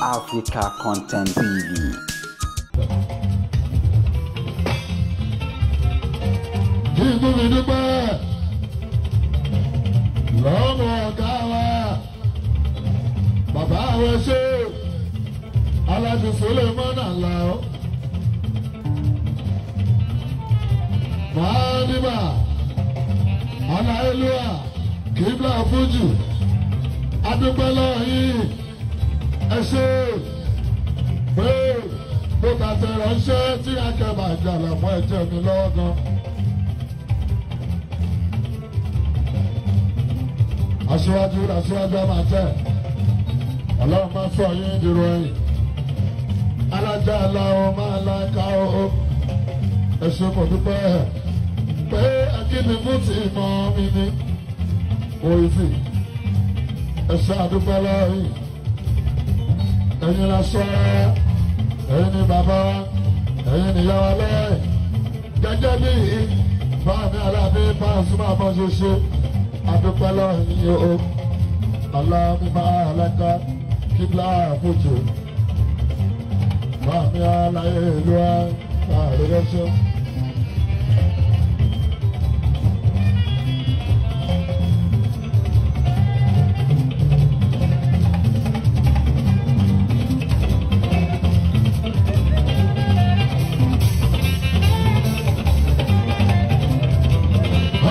Africa Content TV. Inú mi dúpẹ́ lọ́wọ́ ọ̀gá wa, bàbá wa ṣe Aláàjì Suleiman Alao. Màdìbà Aláìlúwà Kíblà Fújì, adúpẹ́ lọ́wọ́ yìí, ẹ ṣe pé bó ta tẹ ránṣẹ́ tí akẹ́bà jà lọ́mọ ẹ̀jẹ̀ mi lọ́wọ́ gan. Aṣíwájú aṣíwájú máa tẹ̀, ọlọ́run máa sọ yín dúró ẹ̀yìn. Alájà aláwọ̀ máa láka o, ẹ ṣé mo dúpẹ́ pé akíní fún ti mọ mi ní òyìnbí. Ẹ ṣé àdúpẹ́ lọ́yìn. Ẹ̀yin la sọ, ẹ̀yin ni bàbá, ẹ̀yin ni ìyá wa lẹ́yìn. Gẹ́gẹ́ bí báàmì Alábí Pasuma bọ́ ṣe ṣe, àdúpẹ́ lọ́yìn o. Aláàmì máa láka Kíblà Fújì. Báàmì aláyé ìlú wa, àrẹ́rẹ́ṣẹ́.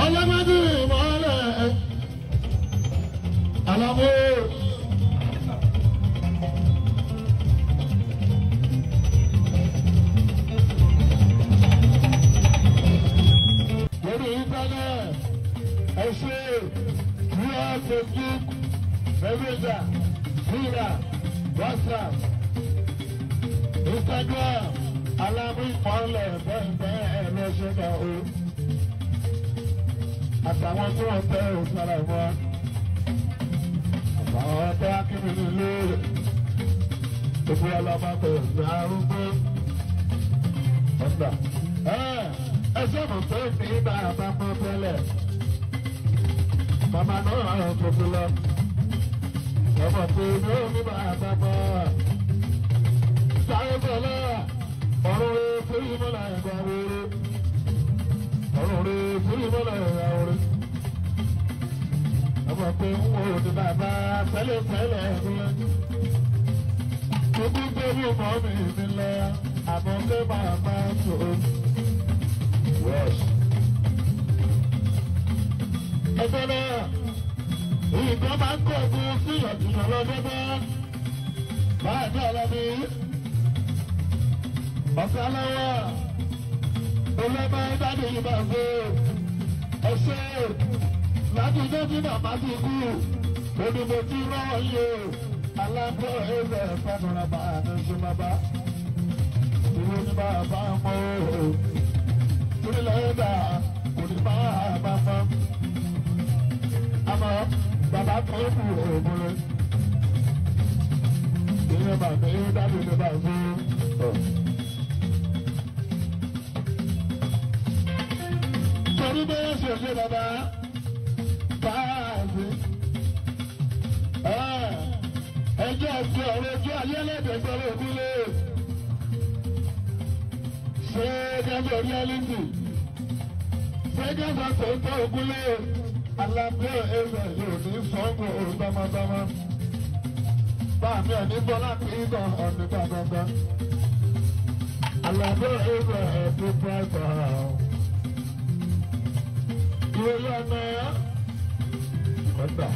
Ọlọ́mọdé ìmọ̀lẹ̀ Àlàmú. Lórí íńtánẹ́ẹ̀tì, ẹ ṣe Twitter, Facebook, Messenger, Twitter, WhatsApp, Instagram, Àlàmú ìmọ̀lẹ̀ bẹ́ẹ̀ bẹ́ẹ̀ lọ́ṣẹ́ náà o. Àtàwọn tó ń tẹ òṣàlà ìmọ̀, àtàwọn tó akíní nílé, gbogbo ọlọ́mọ pẹ̀lú arúgbó. Ọ̀gbà ẹ sọ̀rọ̀ pé ní bàbá mọ́ tẹ́lẹ̀. Màmá náà tó fi lọ. Ọmọ pé ní ó ní bàbá mọ́. Sáré bọ̀lá, ọ̀run rẹ̀ fún ìmọ̀lá ẹ̀gbà wéré. Ọ̀run rẹ̀ fún ìmọ̀lá ẹ̀gbà wéré. Ọmọ pé ń wò ní bàbá tẹ́lẹ̀ tẹ́lẹ̀ ńlẹ̀. Gbogbo gbogbo mọ́ mi nílẹ̀, àmọ́ pé màmá tó. Ẹgbẹ́ náà, ìgbọ́n máa ń kó ogun sí ìyàtúnyàn lọ́dún bá. Báyìí Alábí, ọ̀sán lọ́wọ́, olóògbé dáàbò yìí máa gbé. Ẹ ṣé látijọ́ tí màmá ti kú, òdìbò tí rán yìí o. Alábọ̀ ẹ̀rọ ìfẹ́nura bá a ní ṣe bàbá. Ìwé ni bàbá mọ́ o. Torí lẹ́yìnbá kò ní bá a bá mọ́. Àmọ́ bàbá kan kú òmùrẹ́. Ìyẹn bàbá yóò dábò ní bàbá o. Torí bẹ́ẹ̀ ṣe ṣe bàbá báàbí. Ẹjọ́ àti ọ̀rọ̀ ojú ayé lẹ́dẹ̀ẹ́gbẹ̀rún ògúnlé. Ṣé gẹ́gẹ́ reality? Ṣé gẹ́gẹ́ tó ń tọ́ ògúnlé? Alábẹ́ ẹ̀rọ yóò ní sọ́ọ̀gù ògbámágbámá. Báàmí ẹ̀ ní bọ́lá kì í gan ọ̀nì gbàgbọ́gbá. Alábẹ́ ẹ̀rọ ẹ̀dùn pẹ́ẹ́pẹ́. Ìròyìn ọ̀nà ọ̀gbà.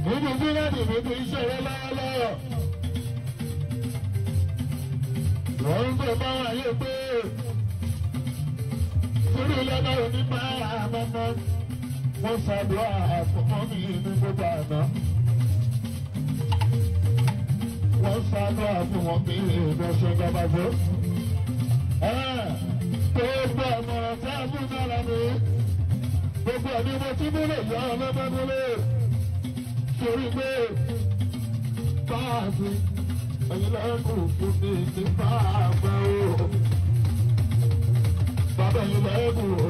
Nínú búrẹ́dì mi ti ń ṣeré lọ́wọ́lọ́wọ́. Wọ́n ń bọ̀ bá wà yé pé sórí lọ́dọ̀ òní máa mọ́mọ́. Wọ́n ṣàdúrà àfọ̀mọ́ mi ní gbogbo àná. Wọ́n ṣàdúrà fún wọn bí ìbọ̀ṣẹ́ gbàgbọ́. Gbogbo ọ̀mọ̀ràn tí a fún náà mi. Gbogbo ẹ̀mí mo ti múlò yọ ọlọ́mọdúnlé. Torí pé báàsì ẹ̀yin lẹ́kùn fún mi ní báàgbẹ́ o. Bàbá ẹ̀yin lẹ́kùn.